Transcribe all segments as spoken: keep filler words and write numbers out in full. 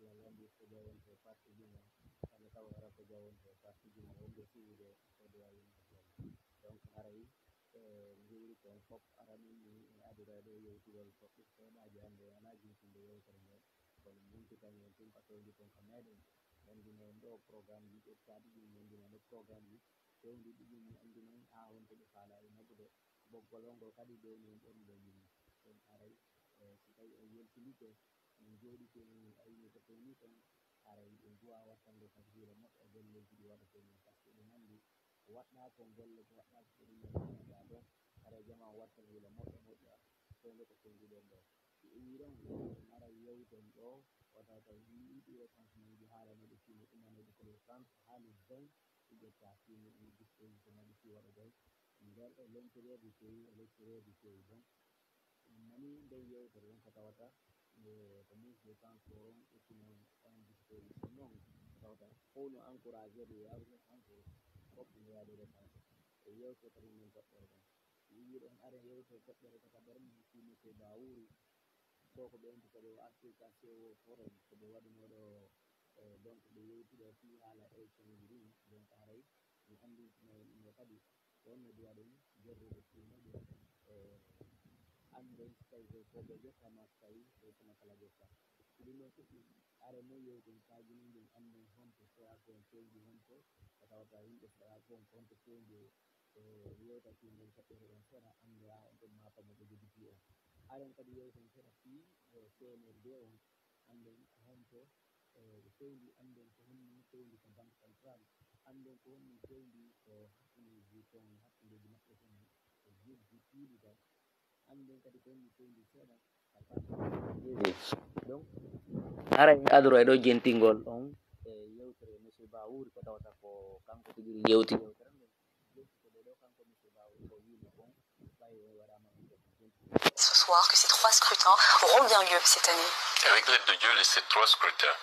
Lallandi ko jawonto parti juma, kala taw hara ko jawonto parti juma, wonde suwude ko duwa yimɓe jom. Donc haray e jewri kon fof arani ni e adira ɗo yewtugol ko ɓe seeɗaaji hannde alaa juutinde yewtere nde, kono mumtitan en tun ka fewndi kon ka meɗen. Wonduno en ɗo programme ji ƴettaɗi ɗin, wonduno ɗo programme ji fewndi ɗi ɗin, mi anndi noon haa honto ɓe faala e naɓude. Ɓoggol on ngol kadi bewni en ɓornude yimɓe. Ɗum aray e si tawi on yeltindike, min jooɗike, min ayni ko feewni kon, aray ɗum duwa wattande kadi hiila moƴƴa golleeji ɗi waɗetee ɗin, par ce que eɗen anndi ko waɗɗaa kon golle ko waɗɗaa ko ɗum yimɓe ɗum ɗaa ɗon, aray jama on wattan hiila moƴƴa moƴƴa, fewnde ko fewnduɗen ɗo. Si iwi ɗon, mara yewten ɗo, wata taw ɗi ɗi réponse min ɗi haala no ɗi fini ɗuma no ɗi ko le trente, haali vingt, ɗi ƴetta fini ɗi disposition no ɗi fi waɗa ɗon. Nder e l'intérieur du pays, e l'extérieur du pays. Donc, en nani nder yewtere on ko tawata e ko ministre de transport on ƴettino on disposition noon, tawata fof no encouragé de yaarude kanko fof no yaade réponse e yewtere kadi min toɓɓere ɗon. Wiwiɗo on are yewtere toɓɓere kadi ɓerɗe fi monsieur Bawuri, ko ko ɓe enti kadi o arti ka C O forum ko ɓe waɗunoɗo. E donc ɓe yewtude fii haala élection ji ɗin, donc haray mi anndintino en ɗum ɗo kadi ko honno duwa ɗum jorrude fii muɗum. E annden si tawi ko ko ɓe jokkama, si tawi ko kono kala jokka. Ko ɗum ɗon fof ɗum are mo yewten kaaji men ɗum annden honto sera ko on fewji honto ko tawata yimɓe sera ko on honto fewji e yewta fii nden toɓɓere ɗon sera annde a on ɗum mata mo ɓe jogiti on. Aren kadi yewten seɗa fii e C N R D on, annden ko honto e ɓe fewndi, annden ko honno fewndi ka banque centrale, annden ko honno fewndi ko hakkundeji kon, hakkundeji maɓɓe kon e jebbi piiɗi tan, annden kadi ko honno fewndi seeɗa ka parti. Donc haray adoro e ɗo jentingol on e yewtere monsieur Bawuri ko tawata ko kanko tigi yewti yewtere nden. Ce soir que ces trois scrutins auront bien lieu cette année. Avec l'aide de Dieu, les- ces trois scrutins,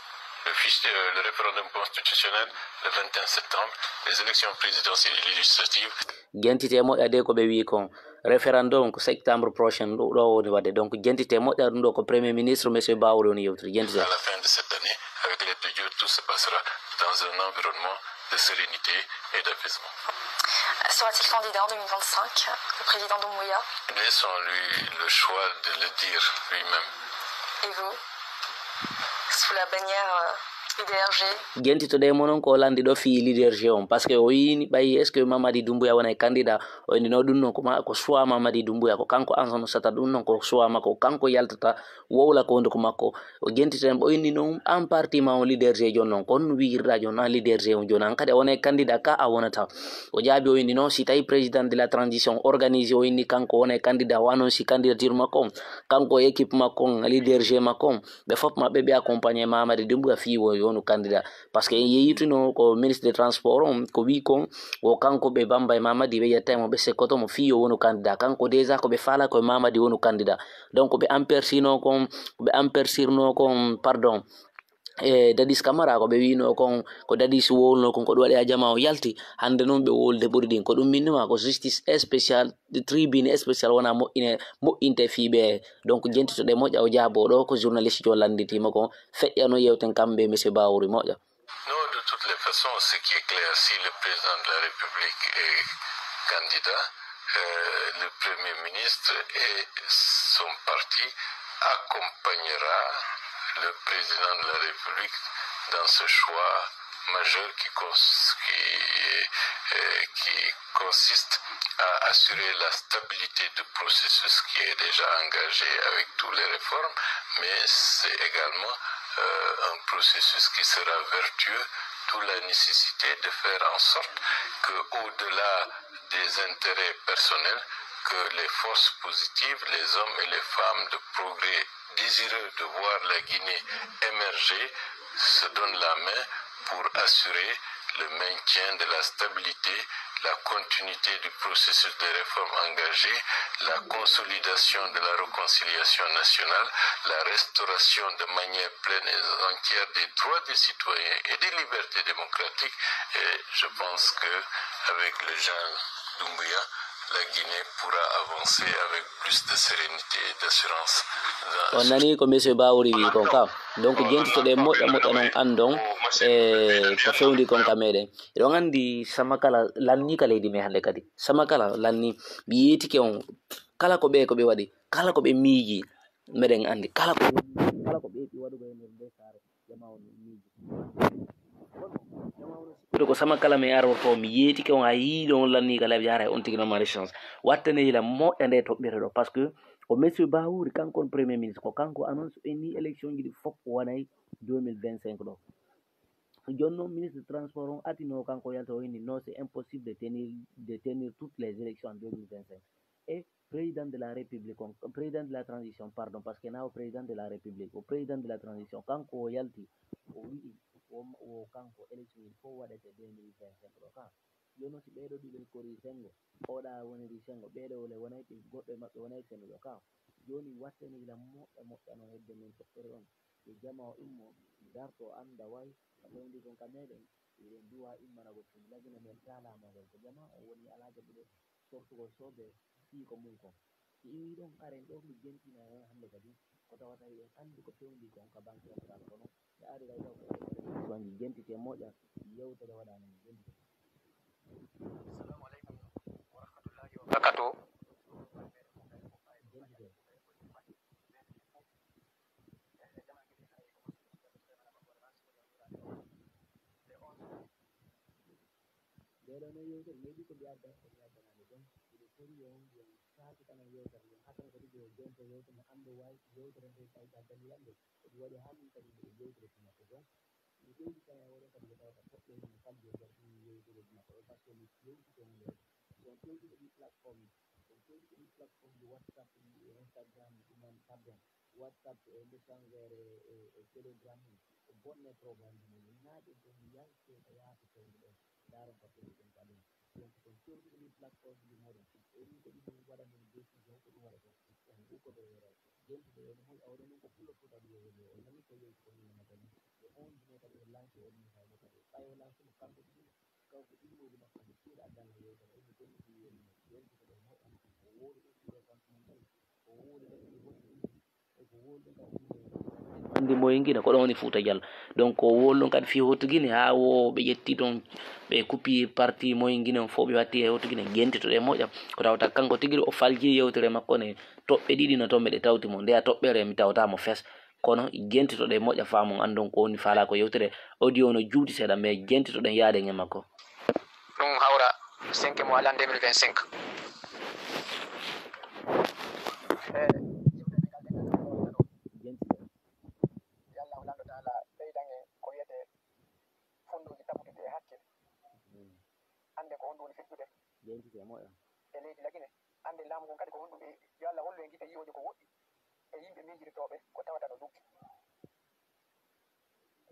le, fichier- euh, le référendum constitutionnel le vingt et un septembre, les élections présidentielles et législatives, Jentite moƴƴa de ko ɓe wii kon. Référendum ko septembre prochain ɗo ɗo woni waɗde. Donc jentite moƴƴa ɗum ɗo ko premier ministre monsieur Bawuri woni yewtude. Jentite. À la fin de cette année, avec l'aide de Dieu, tout se passera dans un environnement de sérénité et d'apaisement. Sera-t-il candidat en deux mille vingt-cinq, le président Doumbouya ? Laissons-lui le choix de le dire lui-même. Et vous ? Sous la bannière euh, U D R G ? Jentitoɗe mo noon ko lanndi ɗo fii leader G on, parce que o yini ɓay est ce que Mamadi Doumbouya wonay candidat? O inni no ɗum noon ko ma ko choix Mamadi Doumbouya, ko kanko Ansano Sata, ɗum noon ko choix makko, ko kanko yaltata wowla ko hunduko makko. O jentiten o inni noon an parti ma on leader G jon noon ko on wiirɗa jon an leader G on jon an kadi a wonay candidat ka a wonata? O jaabi o inni noon si tawi président de la transition organisé o inni kanko wonay candidat, o annonci candidature makko on, kanko e équipe makko on leader G makko on, ɓe fof maɓɓe ɓe accompagné Mamadi Doumbouya fii wo yonu candidat. Parce que en yeyituno ko ministre de transport on ko wi kon, wo kanko ɓe bamba e Mamadi ɓe ƴetta mo ɓe sekkoto mo fii yo wonu candidat. Kanko déjà ko ɓe faala ko e Mamadi wonu candidat. Donc ɓe ampersino kon, ɓe ampersirno kon, pardon, e Dadis Camara ko ɓe wino kon ko Dadis wowlno kon ko ɗum waɗi a jama o yalti. Hannde noon ɓe wowlude ɓuri ɗin ko ɗum minnima ko justice spécial, tribune spécial wona moƴƴine moƴƴinte fii ɓe. Donc jentitoɗe moƴƴa o jaabo ɗo ko journaliste jo landitima ko feƴƴano yewten kamɓe monsieur Bawuri moƴƴa. Non, de toutes les façons, ce qui est clair, si le président de la République est candidat, euh, le Premier ministre et son parti accompagnera le président de la République dans ce choix majeur qui, cons- qui, euh, qui consiste à assurer la stabilité du processus qui est déjà engagé avec toutes les réformes, mais c'est également euh, un processus qui sera vertueux, d'où la nécessité de faire en sorte que, au-delà des intérêts personnels, que les forces positives, les hommes et les femmes de progrès désireux de voir la Guinée émerger se donnent la main pour assurer le maintien de la stabilité, la continuité du processus de réforme engagé, la consolidation de la réconciliation nationale, la restauration de manière pleine et entière des droits des citoyens et des libertés démocratiques. Et je pense que avec le Jean Doumbouya, La Guinée pourra avancer avec plus de sérénité et d'assurance dans... On nani ko monsieur Bawuri wi kon ka. Donc jentitoɗe moƴƴa moƴƴa non andon e ko fewndi kon ka meɗen. Eɗon andi sama kala lanni ka leydi me hande kadi. Sama kala lanni mi yetike on kala ko ɓe ko ɓe waɗi kala ko ɓe miiji meɗen andi kala ko kala ko ɓe ɓi waɗugo e nder nde saare. Jama on miiji. Kono jama on sikkude ko sama kala mi arorto mi yeetike on a yiiɗo on lanni ka laabi haray on tigi no mari chance. Wattane hila moƴƴa nde toɓɓere ɗo parce que ko monsieur Bawuri kanko on premier ministre ko kanko annonce en ni élection ji ɗi fof wonay deux mille vingt-cinq ɗo. Jooni noon ministre transport on atino kanko yalta o inni non c'est impossible de tenir de tenir toutes les élections en deux mille vingt-cinq. Et président de la république on président de la transition pardon parce que na o président de la république o président de la transition kanko o yalti o wi'i o kanko élection il faut waɗete deux mille vingt-cinq ɗo ka. Jooni si ɓeeɗo ɗiɗo kori sengo oɗa woniri sengo ɓeeɗo wole wonay ɓe goɗɗo e maɓɓe wonay senduɗo ka. Jooni wattani ila moƴƴa moƴƴa no hedde min toɓɓere on ɓe jama o immo darto anda way ka fewndi kon ka meɗen. Miɗen duwa immanagol fii lagine men taalamagol ko jama on woni alaa jaɓude sortugol soobee fii ko mum kon. Si iwii ɗon, aren ɗoo mi jentina e on hannde kadi ko tawata hiɗen anndi ko fewndii kon ka banke Afirka kono mi ari ɗay ɗoo ko soñji jentite moƴƴa yewtere waɗaani mi jentite. Assalamu aleykum wa rahmatullahi wa barakatuh. Jentite. Nde ɗoo noon yewtere nde ɗi ko mbiyaa gas ko mi addanaani ɗum miɗo sori yo on mbiyan saaki kala yewtere nden hasan ko ɗiɗo yo jonto yewtere mo anndu wawi yewtere nde tawi ka dalilan nde ko ɗum waɗi haa min kadi miɗo yewtere fi makko donc mi ƴewti kala e oɗon kadi ko tawata toɓɓe hino falji e nder ɗum yewtereji makko ɗo parce que mi yewti ko hunde on donc yewtude ɗi plateforme donc yewtude ɗi plateforme ji whatsapp ɗi e instagram ɗi ɗuman pardon whatsapp e messenger e telegram ɗi ko bonne programme ji men naaɗe ɗum yalteta yaha to fewde ɗon ndaron ko fewde ɗum ka ɗum donc kon sortude min plateforme ji moɗon e ɗum ko ɗum waɗa min décision ko ɗum waɗa kon on ɗum ko ɗo yere jentude e ɗum awɗo ɗum ko pullo futa ɗum yewde o nani ko yewti ko min mata ɗum e on jine kadi o lanci o ɗum hayno kadi ɓay o lanci mo kanko ɗum kanko ɗimmoji makko kadi tiiɗa dalla yewtere e ɗum ɗum ɗum yewde mo jentude ɗo mo o wowde ɗum ɗum e kanko mum kadi o wowde ɗum ɗum wowde ɗum andi moye guine ko ɗon woni fouta dial donc o wol ɗon kadi fi hottu guine ha wo ɓe ƴetti ɗon ɓe kuppi parti moye guine on fof ɓe watti e hottu guine jentitoɗe moƴƴa ko tawata kanko tigi o falji yewtere makko ne toɓɓe ɗiɗi no toon meɗe tawti mo ndeya toɓɓere mi tawata mo fes kono jentitoɗe moƴƴa famon andon ko woni fala ko yewtere audio no juuti seeɗa mais jentitoɗen yaade e makko ɗum hawra cinq mois lan deux mille vingt-cinq e yimɓe ɓe ngal ɗen ɗo yallahu lanndo taala ɓeydan en ko wiyetee fonnduuji tappitiiɗi e hakke annde ko honɗum woni feddude jentite e moƴƴa e leydi lagine annde laamu ngun kadi ko honɗum e yo allah hollu en gite yi'ooje ko woɗɗi e yimɓe miijiritooɓe ko tawata no luggi.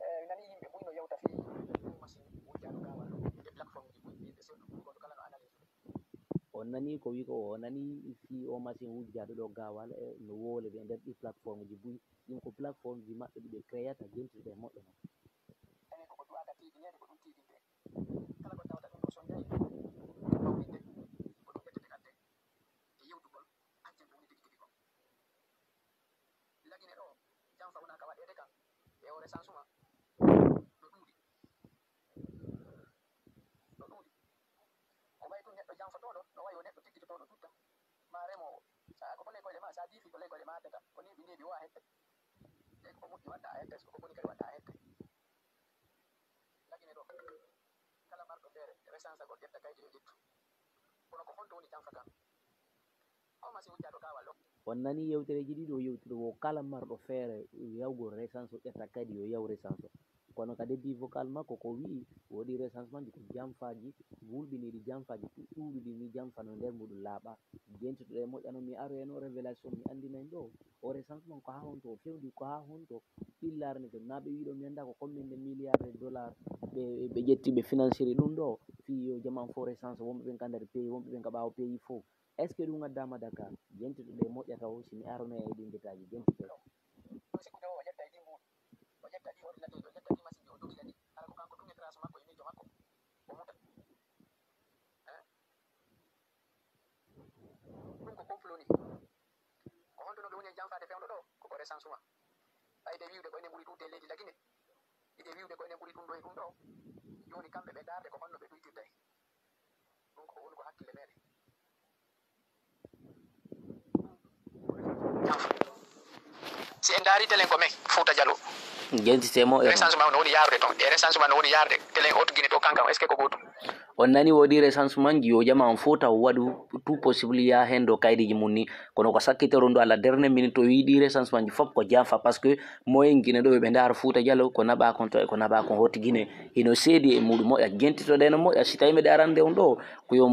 Eey, mi nanii yimɓe buy no yewta fii ɗum machine wujjaaɗo gaawal ɗum e plateforme ji buy ɓe sewɗo buy gooto kala no analyse ɗum. On nanii ko wii ko o nanii fii oo machine wujjaaɗo ɗoo gaawal e no woolede e nder ɗii plateforme ji buy ɗum ko plateforme ji maɓɓe ɗi ɓe créata jentude ɓe moƴƴa non. Enen ko ko du'aaka tiiɗineede ko ɗum tiiɗinte kala ko tawata ɗum ko sonjay mawɗinde ko ɗum ƴettete adde e yewtugol accen ko woni tigi tigi kon. Lagine ɗo janfa wona ka waɗeede kan e o resansuma no ɗuuɗi no ɗuuɗi ko wayi tun neɗɗo janfotooɗo no wayi o neɗɗo tiggitotooɗo tutta ma remoowo sa ko ko ley koyɗe ma sa diifi ko ley koyɗe ma addata ko neeɓi neeɓi o a hette ley ko ko moƴƴi watta a hette so ko boni kadi watta a hette lagine ɗo kala marɗo feere resansagol ƴetta kaydi yo ƴettu kono ko honto woni janfa kan On nanii yewtereeji ɗiɗi o yewtiri wo kala marɗo feere yawgol resanse o ƴetta kadi yo yaw resanse o. Kono ka débit vocal makko ko wi'i woodi resansemanji ko janfaaji hulɓiniiɗi janfaaji ɗuuɗuɗi ni janfa no nder muɗum laaɓa. Jentitoɗe moƴƴa no mi aro en o révélation mi anndina en ɗo o resanseman ko haa honto o fewndi ko haa honto ɓillaare nde to naa ɓe wiɗo mi annda ko combien de milliards de dollars ɓe ƴetti ɓe financiri ɗum ɗo fii yo jaman fof resanse wonɓe ɓen ka nder pays wonɓe ɓen ka ɓaawo pays fof. Est ce que ɗum addaama Dakar? Jentitoɗe moƴƴa taw si mi arono e ɗin détail ji jentitoɗe. Ɗum sikkude o, o ƴetta e ɗin buuɗi, o ƴetta ɗi ordinateur, o ƴetta ɗi machine ji, o dogida ɗi. Hara ko kanko tun e trace makko e miijo makko, o muta. Hein? Fof loni. Ko honto no ɓe woni e janfaade fewndo ɗo? Ko ko recensement. Ɓayde wiwde ko enen ɓuri ɗuuɗde e leydi Lagine. Ɓe wiwde ko enen ɓuri ɗum ɗo e ɗum ɗo. Jooni kamɓe ɓe ndaarde ko honno ɓe ɗuytirta en. Ɗum ko woni ko hakkille meeɗen. Si en ndaari telen ko men Fouta Diallo. Jentitee mo e recensement no woni yaarude toon. E recensement no woni yaarude telen Haute Guinée ɗo kankan, est-ce que ko gootum? On nani woodi recensement ji yo jama on fof taw waɗu tout possible yaha heen ɗo kaydiiji mum ni. Kono ko sakkitoro ndu à la dernière minute o yii ɗi recensement ji fof ko janfa, parce que moyen Guinée ɗo ɓe ndaara Fouta Diallo ko naɓa kon to e ko naɓa kon Haute Guinée. Hino seedi e muɗum moƴƴa, jentitoɗe no moƴƴa. Si tawi meɗe arande on ɗo ko yo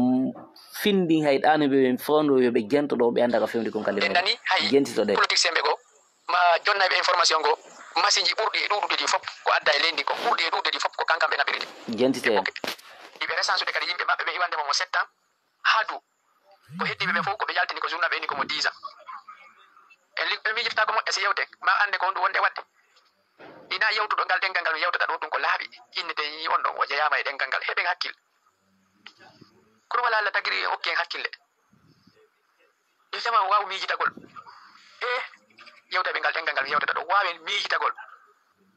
findi hay ɗaano ɓe ɓe fewndo yo ɓe jento ɗo ɓe annda ka fewndi kon kadi. En nani hay jentitoɗe. Politicien ɓe goo ma jonnayɓe information goo, machine ji ɓurɗi e ɗuuɗude ɗi fof ko adda e leydi ko ɓurɗi e ɗuuɗude ɗi fof ko kankan ɓe naɓiri ɗi. Jentite. Ɗi ɓe recenseude kadi yimɓe maɓɓe ɓe iwande mo mo sept ans haa du. Ko heddiiɓe ɓe fof ko ɓe yaltini ko journal ɓe inni ko mo dix ans. En li-, en miijitata ko moƴƴa si yewte ma annde ko honɗum wonde waɗde. Ina yewtuɗo ngal ɗenngal ngal mi yewtata ɗo ɗum ko laaɓi. Innete yi on ɗon o jeyaama e ɗenngal ngal. Heɓen hakkil. Kono wala Allah tagiri en okki en hakkille. Yo jama waaw miijitagol. E yewtaɓe ngal ɗenngal ngal mi yewtata ɗo waawen miijitagol.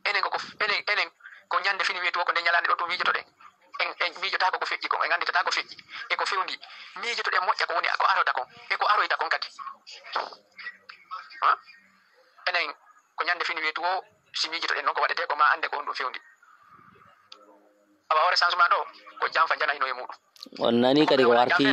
Enen ko, ko enen, enen ko ñande fini weetu o ko nde ñalaande ɗo tun miijotoɗen. En, en miijotaako ko feƴƴi kon, en annditataa ko feƴƴi e ko fewndi. Miijotoɗen moƴƴa ko woni ko arota kon e ko aroyta kon kadi. Ha? Enen ko ñande fini weetu o si miijotoɗen noon ko waɗetee ko ma annde ko honɗum fewndi. Awa hoore changement ɗo ko janfa janayno e muɗum. On nani kadi ko arti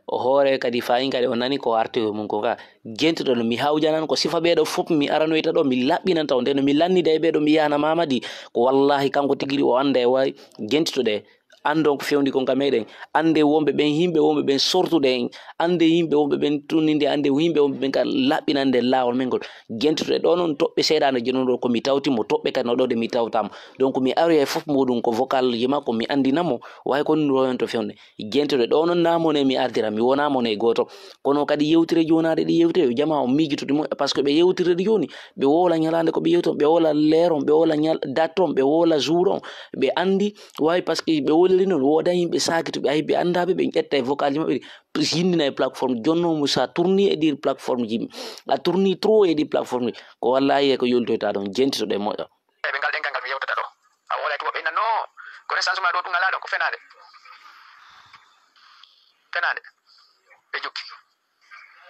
hoore kadi fayin kadi on nani ko arti e mum ko ka jentuɗo no mi hawjanan ko sifa ɓeɗo fof mi aranoyta ɗo mi laɓɓinanta on nde no mi lannida e ɓeɗo mi yahana mamadi ko wallahi kanko tigiri o anda e wawi jentuɗo ɗe ando ko fewndi kon ka meɗen ande wonɓe ɓen yimɓe wonɓe ɓen sortuɗe en ande yimɓe wonɓe ɓen tunninde ande yimɓe wonɓe ɓen ka laɓɓinande lawol men ngol jentuɗo ɗe ɗo noon toɓɓe seeɗa no jenoɗo ko mi tawti mo toɓɓe kadi no ɗo de mi tawtamo donc mi aroya e fof muɗum ko vocal ji makko mi andina mo wawi ko ɗum ɗo hen to fewde jentude ɗo noon namone mi ardira mi wona mone goto kono kadi yewtire jonaɗe ɗe yewte yo jama o miijitude mo par ce que ɓe yewtirede joni ɓe wola ñalande ko ɓe yewton ɓe wola leeron ɓe wola ñal datton ɓe wola jour on ɓe andi wawi par ce que ɓe woliri noon woda yimɓe sakituɓe ay ɓe andaɓe ɓe ƴetta e vocal ji maɓɓe yindina e plateforme jonnomu sa tourni e ɗir plateforme ji a tourni trop e ɗi plateforme ji ko wallahi e ko yoltoyta ɗon jentitoɗe moƴƴa eɓe ngal ɗengal ngal mi yewtata ɗo a wolay tubaɓe inna non ko recensement ɗo ɗum ala ɗon ko fenaade fenaade ɓe jokki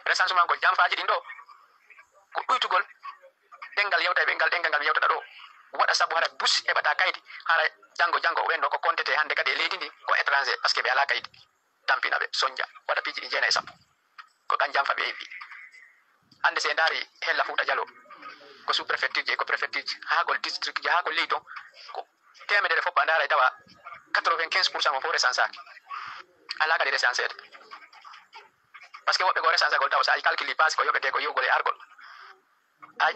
recensement ko janfaji ɗin ɗo ko ɗuytugol ɗengal yewta ɓe ngal ɗengal ngal mi yewtata ɗo waɗa sabu hara bus heɓata kaydi hara janngo janngo ɓen ɗo ko comptete hannde kadi e leydi ndi ko étranger par ce que ɓe ala kaydi tampina ɓe sonja waɗa piiji ɗi jeena e sappo ko kan janfa ɓe ewi hannde se ndaari hella fuuta jalo ko sous préfecture ji e ko préfecture ji haa ko district ji haa ko ley ton ko temedere fof a ndaara e tawa quatre vingt quinze pour cent mo fof recensaaki alaa kadi recenseede par ce que woɓɓe ko recense agol taw so a calcule passe ko yoɓete ko yewgol e argol ay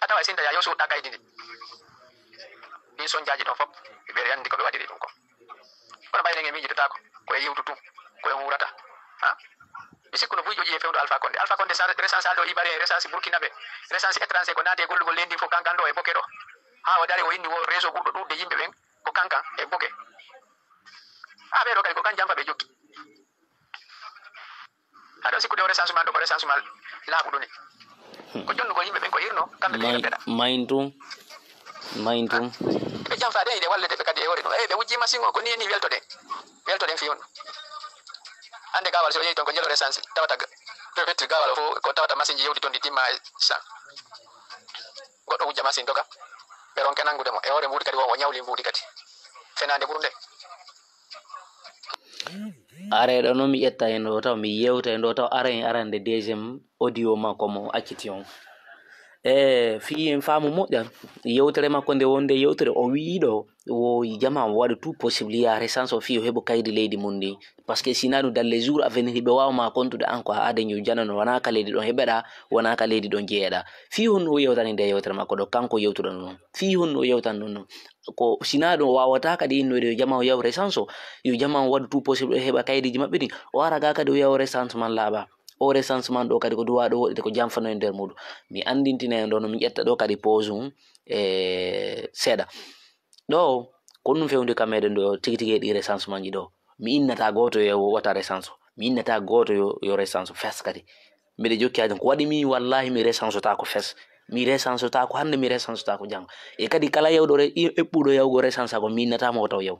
a tawa e sinta ya yo suuɗɗa kaydi ndi ɗin sonjaaji ɗon fof ɓe anndi ko ɓe waɗiri ɗum ko kono ɓayden en miijitotaako ko e yewtu tun ko en wuurata ha mi sikku no buy ƴoƴi e fewndo alpha konde alpha konde sa recense alɗo ibarien recense burkinaɓe recense étranger ko naati e gollugol leydi fof kankan ɗo e boke ɗo haa o dari o inni wo réseau ɓurɗo ɗuɗde yimɓe ɓen ko kankan e boke ha ɓeɗo kadi ko kan janfa ɓe jokki aɗa sikkude o recensement ɗo ko recensement laaɓuɗo ni ko jonnugol yimɓe ɓen ko hirno kamɓe ɓe heɓeɗa mayin tun mayin tun ɓe janfaɗe ine wallede ɓe kadi e hoore ɗum eyi ɓe wujji machine o ko ni e ni weltoɗen weltoɗen fiyonno hannde gawal so yehi toon ko jelo recensé tawata préfecture gawal o fof ko tawata machine ji yewti toon ɗi timma e san goɗɗo wujja machine doga ɓe ronke nanngude mo e hoore mbuuɗi kadi won o ñawli mbuuɗi kadi fenaande ɓuru nde areɗo noon mi ƴetta heen ɗo taw mi yewta heen ɗo taw ara en arande deuxiéme audio makko mo acciti on e fii en faamu moƴƴa yewtere makko nde wonde yewtere o wiyi ɗo wo jama o waɗa tout possible ya recensé o fii o heɓo kaydi leydi mum ndi par ce que sina ɗum dans les jours à venir hiɓe wawma comptude an ko ha aden yo janano wona ka leydi ɗon heɓeɗa wona ka leydi ɗon jeeyeɗa fii honno o yewtani nde yewtere makko ɗo kanko yewtuɗo noon fii honno o yewtani ɗum noon ko sina ɗum o wawata kadi innoyde yo jama o yaw recensé o yo jama o waɗu tout possible o heɓa kaydiji maɓɓe ɗin o ara ga kadi o yaw recensement laaɓa o recensement ɗo kadi ko duwaɗo woɗɗude ko janfano e nder muɗum mi andintina en ɗo no mi ƴetta ɗo kadi pause um e seeɗa ɗo ko ɗum fewndi kam meɗen ɗo tigi tigi e ɗi recensement ji ɗo mi innata goto yo wota recensé mi innata goto yo recensé fes kadi Mbiɗa jokki haa janngo. Ko waɗi mi, wallaahi, mi resansotaako fes. Mi resansotaako hannde, mi resansotaako janngo. E kadi kala yawɗo re-, i-, eɓɓuɗo yawgo resansa ko mi innata mo o taw yaw.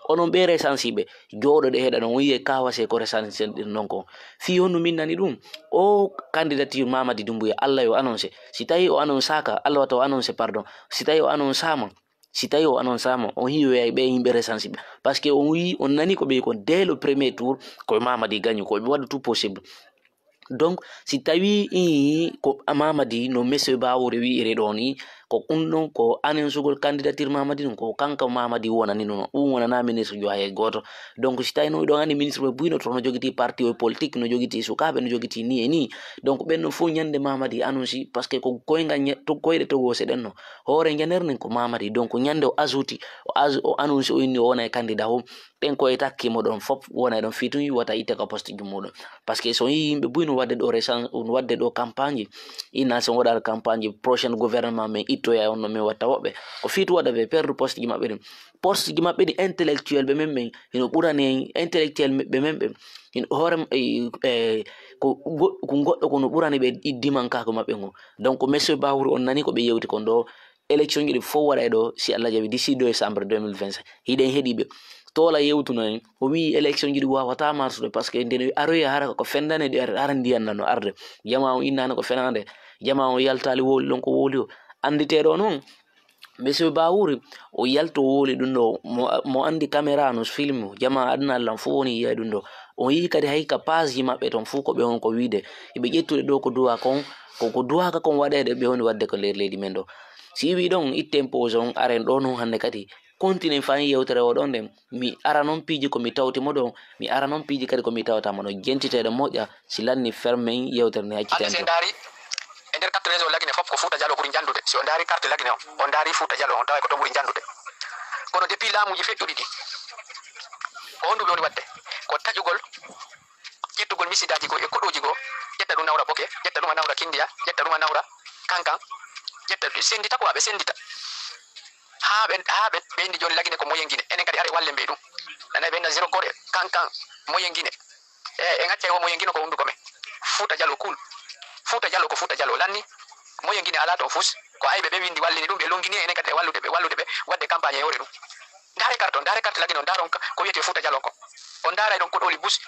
Onon ɓe resansiiɓe, jooɗoɗe heɗa ɗon, on yi'e kawase ko resansiɗen non ko. Fii honno min nani ɗum? O candidature Mamadi Doumbouya, Allah yo annoncé. Si tawi o annoncé ka, Allah wata o annoncé, pardon. Si tawi o annoncé ma, si tawi o annoncé ma, on hiyoyay ɓe yimɓe resansiiɓe. Parce que on yi, on nani ko ɓe ko dès le premier tour, ko Mamadi gañu, ko ɓe waɗa tout possible. Donc, si tawi, ii, ko Mamadi no monsieur Bawoure wi'iri ɗo ni, ko ɗum ɗon ko annonsugol candidature Mamadi ɗum, ko kanko Mamadi wonani ɗum, ɗum wonana ministre jo hay gooto. Donc, si tawi no ɗon anndi ministre ɓe buyno to no jogiti parti o politique, no jogiti sukaaɓe, no jogiti ni e ni. Donc, ɓen ɗon fof ñande Mamadi annonce, parce que ko koyngal ñe-, to-, koyɗe togose ɗen no. Hoore ñanere nden ko Mamadi. Donc, ñande o asuti, o as-, o annonce, o inni o wona e candidat o. Ɓen ko e takki mo ɗon fof wona e ɗon fii tun wata itte ka poste ji muɗum. Parce que so yii yimɓe buy no waɗde ɗo resan-, no waɗde ɗo campagne, inna so waɗaɗo campagne, prochaine gouvernement men ittoya on no men watta woɓɓe. Ko fii tun waɗa ɓe perdre poste ji maɓɓe ɗin. Poste ji maɓɓe ɗin intellectuel ɓe men ɓen, hino ɓurani en intellectuel ɓe men ɓen. Hino hoore, e, e, ko go-, ko goɗɗo ko no ɓurani ɓe i-, dimankaaku maɓɓe ngu. Donc, monsieur Bahour, on nani ko ɓe yewti kon ɗo, élection ji ɗi fof waɗay ɗo, si Allah jaɓi, d'ici décembre deux mille vingt-cinq. Hiɗen heɗi ɓe. Toola yewtuno en, o wi'i élection ji ɗi wawata marsude, parce que nde aroya hara ko fendane ɗi ar-, hara ndiyan nano arde. Jama on innano ko fenande. Jama on yaltali wowli ɗon ko wowli o. Anditeɗo noon, monsieur Bahour, o yalto wowli ɗum ɗo, mo, mo andi caméra no film, jama aduna Allah fof woni yiya ɗum ɗo. O yii kadi hay ka page ji maɓɓe ton fof ko ɓe on ko wiide. Hiɓe ƴettude ɗo ko duwa kon, ko, ko duwaka kon waɗede ɓe woni wadde ko nder leydi men ɗo. Si wi ɗon itten pause on, aren ɗo non hannde kadi, continue fayin yewtere o ɗon ɗen. Mi ara non piiji ko mi tawti mo ɗon, mi ara non piiji kadi ko mi tawta mo ɗon. Jentiteɗo moƴƴa, si lanni fermen yewtere ne. Hannde si en accitante. Ndaari, e nder carte région Lagine fof ko Fouta Djallon ɓuri janndude. Si o ndaari carte Lagine o, o ndaari Fouta Djallon, on tawa ko toon ɓuri janndude. Kono depuis laamuuji feƴƴuɗi ɗi, ko honɗum ɓe woni waɗde? Ko taƴugol, ƴettugol misidaaji goo e koɗooji goo, ƴetta ɗum nawra Boke, ƴetta ɗum a nawra Kindiya, ƴetta ɗum a nawra Kankan, ƴetta ɗum, sendita quoi, ɓe sendita. Haa ɓe, haa ɓe, ɓe indi jooni Lagine ko Moyen Guinée. Enen kadi are wallen ɓe ɗum. Nana ɓe inna Zéro Corps e Kankan, Moyen Guinée. E, e ŋaccay o Moyen Guinée ko hunnduko men. Fouta Djallon cool. Fouta Djallon ko Fouta Djallon lanni. Moyen Guinée alaa toon fus. Ko ayɓe ɓe winndi wallini ɗum, ɓe longini enen kadi e wallude ɓe, wallude ɓe waɗde campagne e hoore ɗum. Ndaare carte on, ndaare carte Lagine on, ndaaron ka-, ko wiyetee Fouta Djallon ko. On ndaaray ɗon koɗooli bus.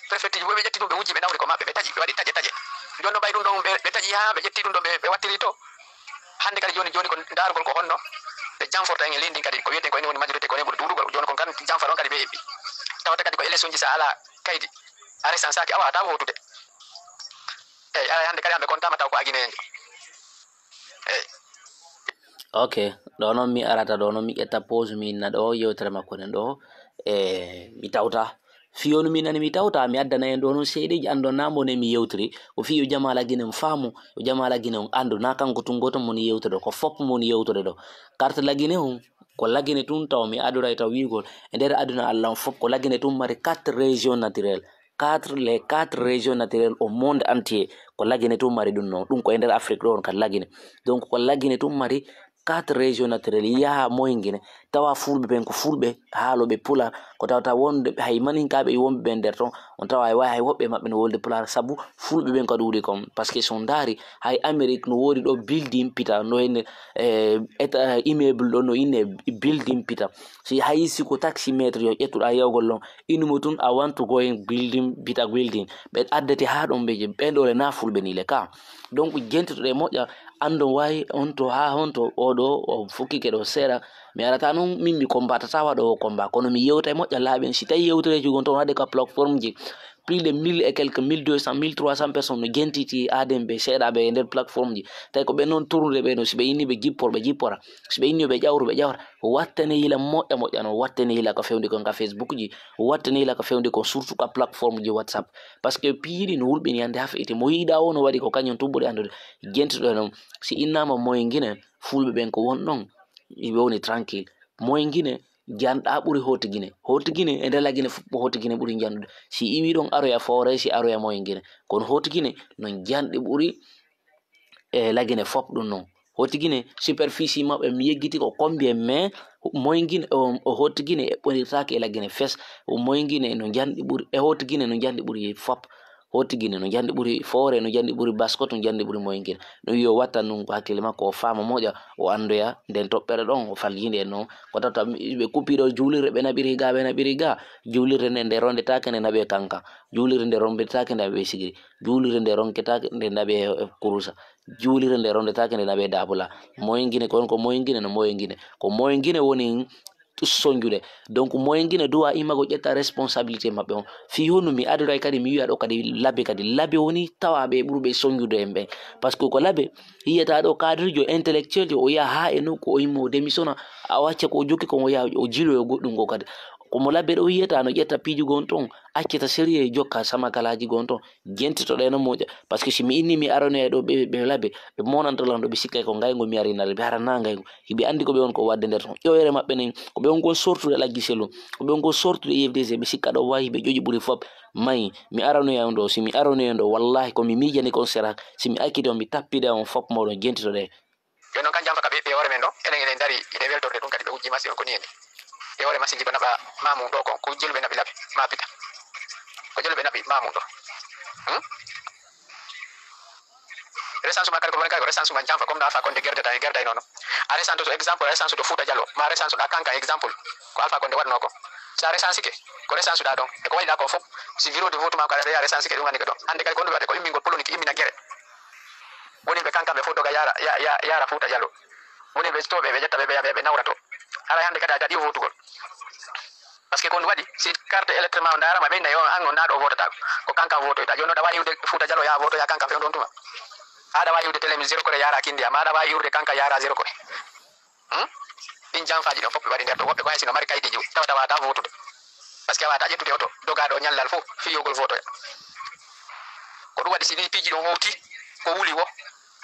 Préfecture ji, ɓe ƴetti ɗum, ɓe wujji, ɓe nawri ko maɓɓe, ɓe taƴi, ɓe waɗi taƴe taƴe. Jooni no mbayi ɗum ɗon, ɓe, ɓe taƴi haa ɓe ƴetti ɗum ɗon, ɓe, ɓe wattiri to. Hannde kadi jooni, jooni ko ndaargol ko honno ɓe janforta en e leydi ndin kadi, ko wiyeten ko enen woni majorité, ko enen ɓuri duudugol. Jooni kon kan janfa ɗon kadi ɓe eɓɓi. Tawata kadi ko élection ji, sa alaa kaydi, a resansaaki, a waawataa ko hootude. Eyi, aray hannde kadi ɓe kontaama taw ko a Guinéen. Eyi. Ok, ɗo noon mi arata, ɗo noon mi ƴetta pause, mi inna ɗo yewtere makko nden ɗo, e mi tawta. Fii on mi nani mi tawta, mi addana en ɗo noon seedeeji anndon naa mo ne mi yewtiri. Ko fii yo jamaa Lagine on faamu, yo jamaa Lagine on anndu, naa kanko tun gooto mo woni yewtude, ko fof mo woni yewtude ɗo. Carte Lagine on, ko Lagine tun taw mi aduray taw wiigol. E nder aduna Allah on fof, ko Lagine tun mari quatre régions naturelles. Quatre, les quatre régions naturelles au monde entier, ko Lagine tun mari ɗum noon. Ɗum ko e nder Afrique ɗo on ka Lagine. Donc, ko Lagine tun mari quatre régions naturelles. Yaha Moyen Guinée, tawa Fulɓe ɓen ko Fulɓe, haalooɓe Pulaar, ko tawata wonde hay Maninkaaɓe e wonɓe ɓen nder ton, on tawa hay, hay woɓɓe maɓɓe no wolde Pulaar, sabu Fulɓe ɓen ko ɗuuɗi kon. Parce que so on ndaari, hay Amérique no woodi ɗo building pita, no henne, eh, eta-, immeuble ɗo no inne building pita. Si hay si ko taximètre yo ƴettuɗa yawgol ɗon, innumo tun, I want to go in building, pita building. Ɓe addete haa ɗon ɓe je-, ɓen ɗo le na Fulɓe ni le ka. Donc, jentitoɗe moƴƴa, anndon wayi on to haa honto o ɗo o fukkike ɗo seeɗa. Mi arata noon min mi combatata waɗo o combat, kono mi yewta e moƴƴa laaɓi en. Si tawi yewtereeji gon toon waɗde ka plateforme ji, plus de mille et quelques, mille deux cents, mille trois cents personnes no jentiti aaden ɓe seeɗaɓe e nder plateforme ji. Tawi ko ɓe noon tournude ɓe no, si ɓe inni ɓe jippor, ɓe jippora. Si ɓe inni ɓe ƴawru, ɓe ƴawra. Wattane yila moƴƴa moƴƴa noon, wattane yila ka fewndi kon ka Facebook ji, wattane yila ka fewndi kon surtout ka plateforme ji WhatsApp. Parce que piiji ɗi no hulɓini hannde haa feyti. Mo yiɗa o no waɗi ko kañum tun ɓuri anndude. Jentitoɗe noon, si innama Moyen Guinée, Fulɓe ɓen ko won ɗon, ɓe woni tranquille. Moyen Guinée, janɗa ɓuri Haute Guinée. Haute Guinée, e nder Lagine fof, Haute Guinée ɓuri janɗude. Si iwi ɗon aroya Fooray, si aroya Moyen Guinée. Kono Haute Guinée, no janɗi ɓuri e Lagine fof ɗum noon. Haute Guinée, superficie maɓɓe, mi yeggiti ko combien, mais Moyen Guinée, o, o Haute Guinée eɓɓondirtaake e Lagine fes. Moyen Guinée no janɗi ɓuri, e Haute Guinée no janɗi ɓuri fof. Haute Guinée no njandi ɓuri Fore, no njandi ɓuri Basse-Kotto, no njandi ɓuri Moyenne Guinée. No wiyo watta nun ko hakkille makko, o faama moƴa, o anndoya nden toɓɓere ɗon, o faljinde en non. Ko tawta ɓe kuppi ɗo juulirde ɓe naɓiri ga, ɓe naɓiri ga. Juulirde nden nde rondetaake nde naɓe kanka. Juulirde nde rondetaake nde naɓe sigiri. Juulirde nde ronketaake nde naɓe, eh, kurusa. Juulirde nde rondetaake nde naɓe dabula. Moyenne Guinée, ko on ko Moyenne Guinée, no Moyenne Guinée. Ko Moyenne Guinée woni sonjude. Donc, Moyenne Guinée doit immago ƴetta responsabilité maɓɓe on. Fii honno mi adoray kadi mi wi'a ɗo kadi labe kadi. Labe woni tawa ɓe ɓurɓe sonjude en ɓen. Parce que ko labe, yiyata ɗo cadre jo intellectuel jo, o yaha haa e nokku, o immo o démissionna, a o acca ko o jokki kon, o yaha o jiloyo goɗɗum ko kadi. Ko mo labe ɗo yiyata no ƴetta piiji gon ton, accita sérieux jokka samakalaaji gon ton. Jentitoɗe no moƴƴa. Parce que si mi inni mi aranoya ɗo ɓe, ɓe labe, ɓe monanta lan ɗo, ɓe sikkay ko ngaygo mi arinare, ɓe arana ngaygo. Hiɓe andi ko ɓe on ko wadde nder ton. Ƴoyre maɓɓe nen, ko ɓe on kon sortude Laggi Sellu, ko ɓe on kon sortude U F D C, ɓe sikka ɗo wawi ɓe ƴoƴi ɓuri fop. Mayi, mi aranoya on ɗo, si mi aranoya on ɗo, wallahi ko mi miijani kon sera, si mi acciti on, mi tappida on fop moɗon jentitoɗe. Ɓe non kan jamfa ka ɓe, ɓe hoore men ɗo, enen enen dari, ine weltorde ɗum kadi ɓe wujji masi on ko ni en. Ɓe hoore masi liba naɓa mamum ɗo kon, ko jeluɓe naɓi laɓe, ma pita. Ko jeluɓe naɓi mamum ɗo. Hmm? Resansu ma kadi ko bone kadi ko resansu ma jamfa, comme no Alpha Condé gerdata, e gerday nono. A resanto to exemple, a resansu to Fouta Diallo, ma resansu ɗa kanka exemple, ko Alpha Condé waɗno ko. Sa resansike, ko resansu ɗa ɗon, e ko waɗi ɗa ko fof, si bureau de vote ma ko aɗa reya resansike ɗum woni ko ɗon. Hande kadi ko ɗum waɗe ko immingol poloniki immina gere. Woni ɓe kanka ɓe fof doga yara, ya-, ya-, yara Fouta Diallo. Woni ɓe to ɓe, ɓe ƴetta ɓe, ɓe, ɓe nawra to. Hara hande kadi a daɗi votugol. Parce que ko ɗum waɗi, si carte électeur ma o ndaarama, ɓe nayi on, an on naɗo votata. Ko kankan votoyta. Jooni o ɗa wawi iwde Fouta Diallo ya voto ya kankan fewndo on tuma. Aɗa wawi iwde télé mi zéro kore yara kindi, amma aɗa wawi iwde kankan yara zéro kore. Hmm? Ɗin janfaji ɗon fof ɓe waɗi nder to. Woɓɓe ko hay sino mari kayitiji, tawa tawa ta votude. Parce que a wata ƴettude oto, dogaɗo ñallal fof, fiyogol votoya. Ko ɗum waɗi si ni piiji ɗum howti, ko wuli wo,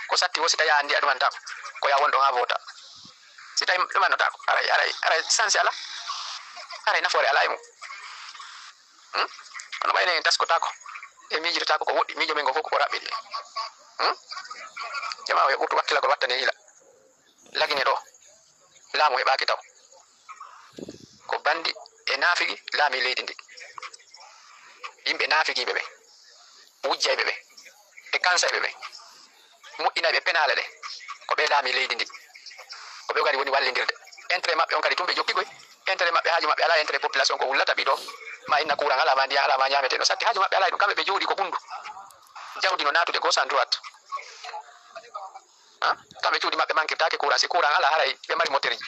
ko satti wo, si tawi a andi a ɗumantako, ko ya won ɗon ha vota. Si tawi ɗumannotako, aray, aray, aray, sansi ala. Aray nafoore ala e mum. Hmm? Kono ɓayne en taskotako, e miijirtako ko woɗɗi, miijo men ngo fof ko raɓɓiɗi. Hmm? Jama o yo ɓurtu wakkilagol wattane yila. Lagine ɗo, laamu heɓaaki taw. Ko bandi e naafigi laami leydi ndi. Yimɓe naafigiiɓe ɓe, wujjayɓe ɓe, e kansayɓe ɓe, moƴƴinayɓe penaale ɗe, ko ɓe laami leydi ndi. Ko ɓe kadi woni wallindirde. Intérêt maɓɓe on kadi tun ɓe jokki koy. Intérêt maɓɓe, haaju maɓɓe alaa, intérêt population ko wullata ɓiɗo. Ma inna courant alaa, ma ndiyan alaa, ma ñaamete no satti. Haaju maɓɓe alaa e ɗum. Kamɓe ɓe jooɗi ko ɓunndu. Jawdi no naatude gauche and droite. Ha? Kamɓe cuuɗi maɓɓe mankirtaake courant, si courant alaa haray ɓe mari moterji.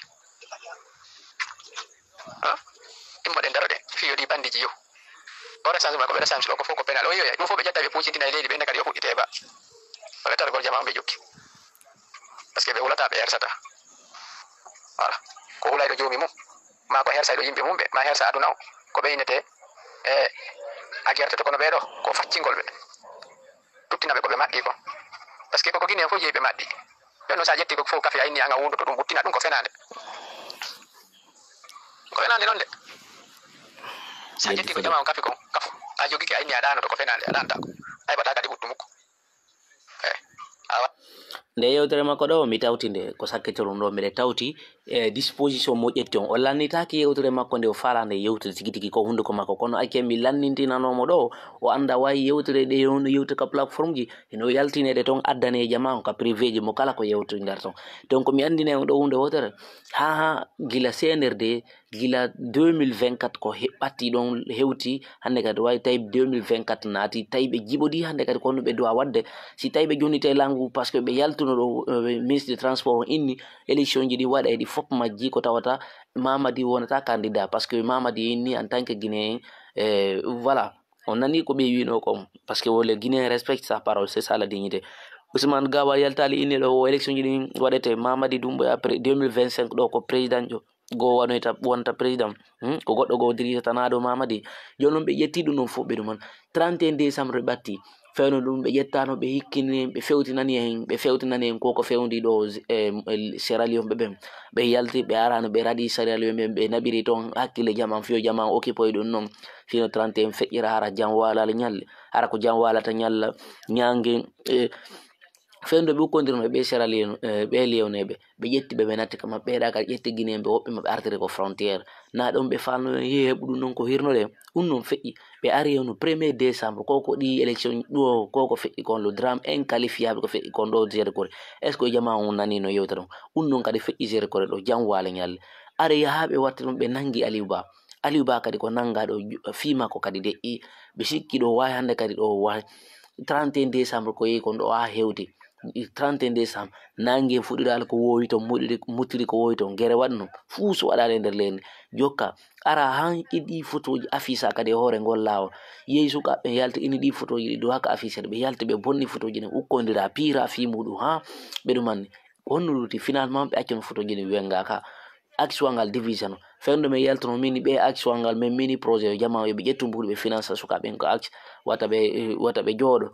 Ha? Immoɗen daroɗen, fiyoɗi bandiji yo. O recensement ko ɓe recensement ko fof ko penal. O yiyoya, ɗum fof ɓe ƴetta ɓe puccintina e leydi, ɓe nde kadi yo fuɗɗite e ba. Ɓe targol jama on ɓe jokki. Parce que ɓe hulata, ɓe hersata. Voilà. Ko hulayɗo joomi mum, ma ko hersayɗo yimɓe mum ɓe, ma hersa aduna o, ko ɓe innete e a gertoto, kono ɓeeɗo ko faccingol ɓe. Tuttina ɓe ko ɓe maɗɗi kon. Parce que koko Guinée fof jeyi ɓe maɗɗi. Ɓen no sa ƴetti ko fof kafi a inni an a wundoto ɗum, ɓuttina ɗum ko fenaande. Ko fenaande noon de. Sa ƴetti ko jama on kafi kon, kafu. A jogike a inni a ɗaanoto ko fenaande, a ɗaantako. A heɓata kadi ɓuttu mukko. Eh, awa. Nde yewtere makko ɗo, mi tawti nde, ko sakkitorum ɗo, mbiɗa tawti e disposition mo ƴetti on. O lannitaaki yewtere makko nde o faalaa nde yewtude tigi tigi ko hunnduko makko. Kono acce mi lannintinanoo mo ɗo, o annda wayi yewtere ɗe, on yewte ka plateforme ji, hino yaltineede toon, addane e jama on ka privé ji mo kala ko yewtindar toon. Donc mi anndinay on ɗo huunde wootere, haa, haa gila C N R D, gila deux mille vingt-quatre ko he-, ɓatti ɗon hewti, hannde kadi wayi tawi deux mille vingt-quatre naati, tawi ɓe jiɓodii hannde kadi ko honno ɓe duwa waɗde. Si tawi ɓe jonnitay lanngu, parce que ɓe yaltuno ɗo, eh, ministre de transport on inni, élection ji ɗi waɗa e ɗi fof majji ko tawata Mamadi wonata candidat, parce que Mamadi inni en tant que Guinéen, eh, voilà. On nani ko ɓe wiino kon, parce que le Guinéen respecte sa parole, c'est ça la dignité. Ousmane Gawa yaltali inni ɗo o élection ji ɗin waɗete Mamadi Doumbouya après deux mille vingt-cinq ɗo ko président jo. Goo wanoyta, wonta président. Hmm? Ko goɗɗo goo dirijata naa ɗo Mamadi. Jooni noon ɓe ƴetti ɗum ɗon fof ɓe ɗum on. Trente et un décembre ɓe ɓatti. Fewno ɗum ɓe ƴettano, ɓe hikkini en, ɓe fewtinani en, ɓe fewtinani en koko fewndi ɗo, eh, Sierra Leone ɓe ɓen. Ɓe yalti, ɓe arano, ɓe raɗi Sierra Leone ɓe, ɓe naɓiri toon hakkille jaman, fiyo jaman okipoy ɗum noon. Fino trente et un feƴƴira hara jam waalal ñalle. Hara ko jam waalata ñalla ñaange, eh, Fewndo ɓe ukkondirno ɓe Sierra Leone, eh, ɓe Leoneɓe, ɓe ƴetti ɓe, ɓe natti ka maɓɓe, ɓe ɗa ka ƴetti Guinéen ɓe, woɓɓe maɓɓe artiri ko frontière. Na ɗon ɓe falno yen heɓuɗum non ko hirnude. Ɗum non feƴƴi. Ɓe ari on premier décembre, ko ko ɗi élection ɗo, ko ko feƴƴi kon, le drame inqualifiable ko feƴƴi kon ɗo Zéro Corée. Est-ce que jama on nani no yewta ɗon? Ɗum non kadi feƴƴi Zéro Corée ɗo, jam wala ñalle. Are yaha ɓe watta ɗum, ɓe nangi Aliou Ba. Aliou Ba kadi ko nanga ɗo, ju-, fii makko kadi deƴƴi. Ɓe sikki ɗo wawi hannde kadi ɗo wawi. Trente et un décembre ko yehi kon ɗo ha hewti. Trente et un décembre, nangue fuɗɗiɗo ala ko wowi ton, muɗɗiri, muttiri ko wowi ton, gere waɗno, fuu so waɗaali e nder leydi. Jokka, ara han e ɗi photoji affiche kadi e hoore ngol laawol. Yehi sukaaɓe ɓen yalta, ini ɗi photoji ɗi dow haka affiche, ɓe yalta, ɓe bonni photoji ɗin, ukkondira, piira fii muɗum, ha ɓe ɗum anni. Ko honno lutti? Finalement, ɓe accuno photoji ɗin wengaka. Action ngal division. Fewndo men yaltuno mini ɓe action ngal, men mini projet yo jama yo ɓe ƴettu mbuɗu ɓe finance sukaaɓe ɓen ko action. Wata ɓe, wata ɓe jooɗo.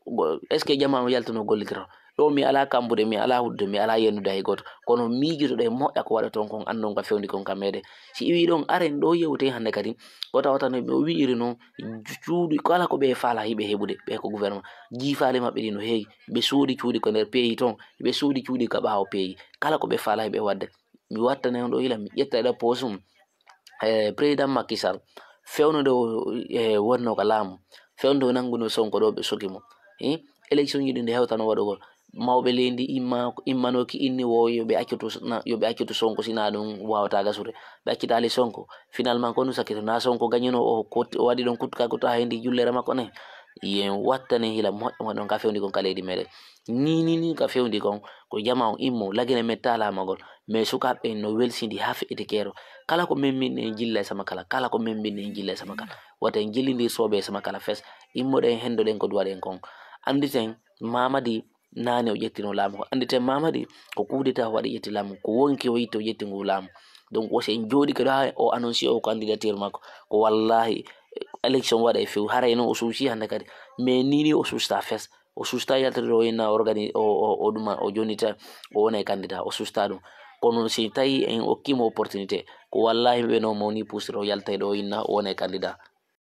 Go-, est-ce que jama o yaltuno gollitoro? Ɗo mi ala kambude, mi ala huddude, mi ala yennude hay gooto. Kono miijotoɗen moƴƴa ko waɗa toon kon, anndon ka fewndi kon ka meɗen. Si iwi ɗon, aren ɗo yewte hannde kadi. Wata wata no o wi'iri noon, cuuɗi kala ko ɓe faala hiɓe heɓude, ɓe ko gouvernement. Jiifaale maɓɓe ɗi no heewi. Ɓe soodi cuuɗi ko nder pays toon, ɓe soodi cuuɗi ka ɓaawo pays. Kala ko ɓe faala hiɓe waɗde. Mi wattane on ɗo yila, mi ƴetta e ɗo poosum. E, président Macky Sall, fewnude o, e, wonno ka laamu, fewnude o nannguno Sonko ɗo, ɓe soki mo. E, élection ji ɗi nde hewtano waɗugol. Mawɓe leydi imma, immanooki inni wo yo ɓe accoto, na, yo ɓe accoto Sonko, sina ɗum wawata gasude. Ɓe accitaali Sonko. Finalement, ko ɗum sakkito, na Sonko gañuno o, ko o waɗi ɗon kutu ka kutu ha hendi jullere makko ne. Yen wattane hila moƴƴo moƴƴo ka fewndi kon ka leydi meɗen. Ni, ni, ni ka fewndi kon, ko jama on immo, lagine men talamagol. Mais sukaaɓe ɓen no welsindi ha feƴƴiti keero. Kala ko men min en jilla e sama kala, kala ko men min en jilla e sama kala. Wata en jillindir soɓe e sama kala fes. Immoɗen, hendoɗen ko duwaɗen kon. Anditen, Mamadi nane o ƴettino laamu ko. Anditen Mamadi ko coup d'État waɗi ƴetti laamu. Ko wonki o yitti o ƴetti ngu laamu. Donc, o si en jooɗike ɗo ha o annoncé o candidature makko. Ko wallahi, élection waɗa e few. Haray noon o suusi hannde kadi. Mais ni ni o suusta fes. O suusta yaltude o inna organi-, o, o, o ɗuma, o jonnita, o wona e candidat, o suusta ɗum. Kono si tawi en okkimo opportunité, ko wallahi ɓe no mawni puusiro o yalta e ɗo inna, o wona e candidat.